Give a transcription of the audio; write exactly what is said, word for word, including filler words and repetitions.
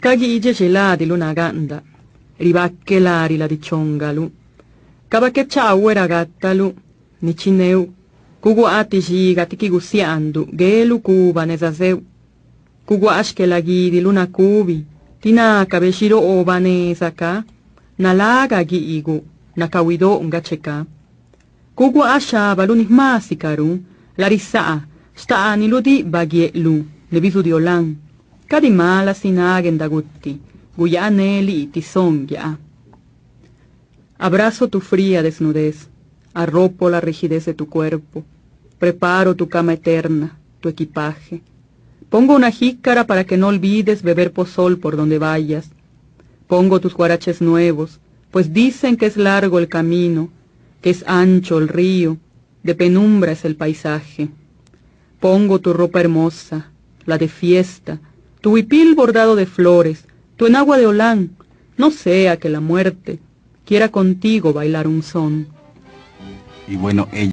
Ca guiꞌ dxexeladiluꞌ nagaꞌndaꞌ, ribaqueꞌ lari ladichóngaluꞌ. Caba qué chaahueꞌ ra gátaluꞌ, ni chineuꞌ. Cuguaꞌ ti xiga ti qué gusiaanduꞌ gueluꞌ cuba neza zeuꞌ. Cuguaꞌ xquelaguidiluꞌ nacubi, tí nácabe xiroobaꞌ neza ca, naláꞌ gaguiꞌiguꞌ nacahuidóꞌ nga che ca. Cuguaꞌ xhábaluꞌ ni jma sicarú, larisaa xtaaniluꞌ diꞌ baguieꞌluꞌ ne bizudióꞌ lan. Cadi mala si náꞌ guendaguti guyaané lii ti son guiaꞌ. Abrazo tu fría desnudez, arropo la rigidez de tu cuerpo, preparo tu cama eterna, tu equipaje. Pongo una jícara para que no olvides beber pozol por donde vayas. Pongo tus guaraches nuevos, pues dicen que es largo el camino, que es ancho el río, de penumbra es el paisaje. Pongo tu ropa hermosa, la de fiesta, tu huipil bordado de flores, tu enagua de olán, no sea que la muerte quiera contigo bailar un son. Y bueno,